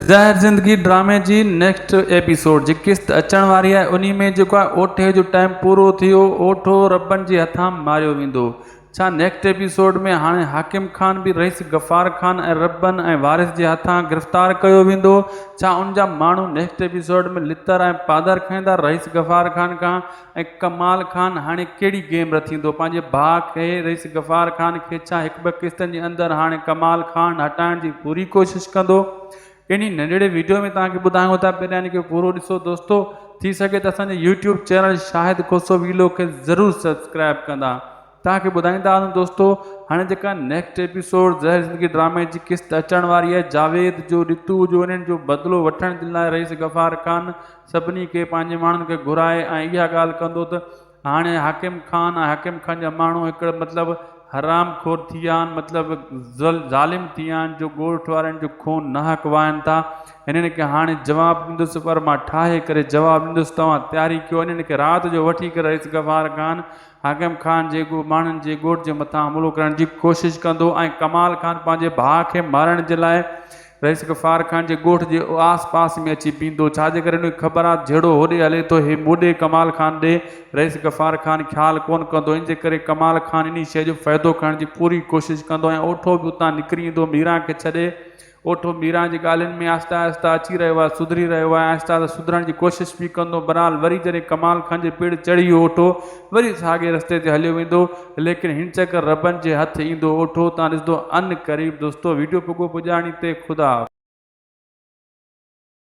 زهر زندگي ڊرامي جي نيڪسٽ ايپيسوڊ جي قسط اچڻ واري آهي انهي ۾ جيڪو آهي اوٺي جو ٽائيم پورو ٿي ويو اوٺو ربن جي هٿان ماريو ويندو ڇا نيڪسٽ ايپيسوڊ ۾ هاڻي حاڪم خان به رئيس غفار خان ۽ ربن ۽ وارث جي هٿان گرفتار ڪيو ويندو ڇا ان جا ماڻهو نيڪسٽ ايپيسوڊ ۾ لتر ۽ پادر کائيندا رئيس غفار خان کان ۽ ڪمال خان هاڻي ڪهڙي گيم رٿيندو پنهنجي ڀاء کي رئيس غفار خان کي ڇا هڪ ٻه قسطن جي اندر هاڻي ڪمال خان هٽائڻ جي پوري ڪوشش ڪندو انهي ننڍڙي ويڊيو ۾ توهان کي ٻڌايون ٿا پهريان ان کي پورو ڏسو دوستو ٿي سگهي ته اسان جي YouTube channel Shahid Khoso vlog کي ضرور سبسڪرائب ڪندا توهان کي ٻڌائيندا هلون دوستو هاڻي جيڪا نيڪسٽ ايپيسوڊ زهر زندگي ڊرامي جي قسط اچڻ واري آهي جاويد جو رتو جو انهن جو بدلو وٺڻ جي لاء رئيس غفار خان سڀني کي پنهنجي ماڻهن کي گهرائي ۽ اها ڳالهه ڪندو ته هاڻي حاڪم خان ۽ حاڪم خان جا ماڻهو هڪڙ مطلب حرام خور ٿي ويا آهن مطلب ظالم ٿي ويا آهن جو ڳوٺ وارن جو خون ناحق وهائن ٿا هنن کي هاڻي جواب ڏيندس پر مان ٺاهي ڪري جواب ڏيندس توهان تياري ڪيو انهن کي رات جو وٺي ڪري رئيس غفار خان حاڪم خان جي ماڻهن جي ڳوٺ جي مٿان حملو ڪرڻ جي ڪوشش ڪندو ۽ ڪمال خان پنهنجي ڀاء کي مارڻ جي لاء رئيس غفار خان جي ڳوٺ جي آس پاس ۾ اچي بيهندو، ڇا جي ڪري هن کي خبر آ ته جهيڙو هوڏي هلي ٿو، هي مون ڏي ڪمال خان ڏي رئيس غفار خان خيال ڪونه ڪندو، ان جي ڪري ڪمال خان انهي شيء جو فائدو کڻڻ جي پوري ڪوشش ڪندو ۽ اوٺو به اتان نڪري ايندو، ميران کي ڇڏي اوٺو ميران جي ڳالهين ۾ آهستي آهستي اچي رهيو آهي، سڌري رهيو آهي، آهستي آهستي سڌرڻ جي ڪوشش به ڪندو، بهرحال وري جڏهن ڪمال خان جي پيڙ چڙهي ويو اوٺو وري ساڳئي رستي تي هليو ويندو ليڪن هن چڪر ربن جي هٿ ايندو اوٺو تان ڏسندو عن قريب دوستو ويڊيو پڳو پڄاڻي تي خدا حافظ.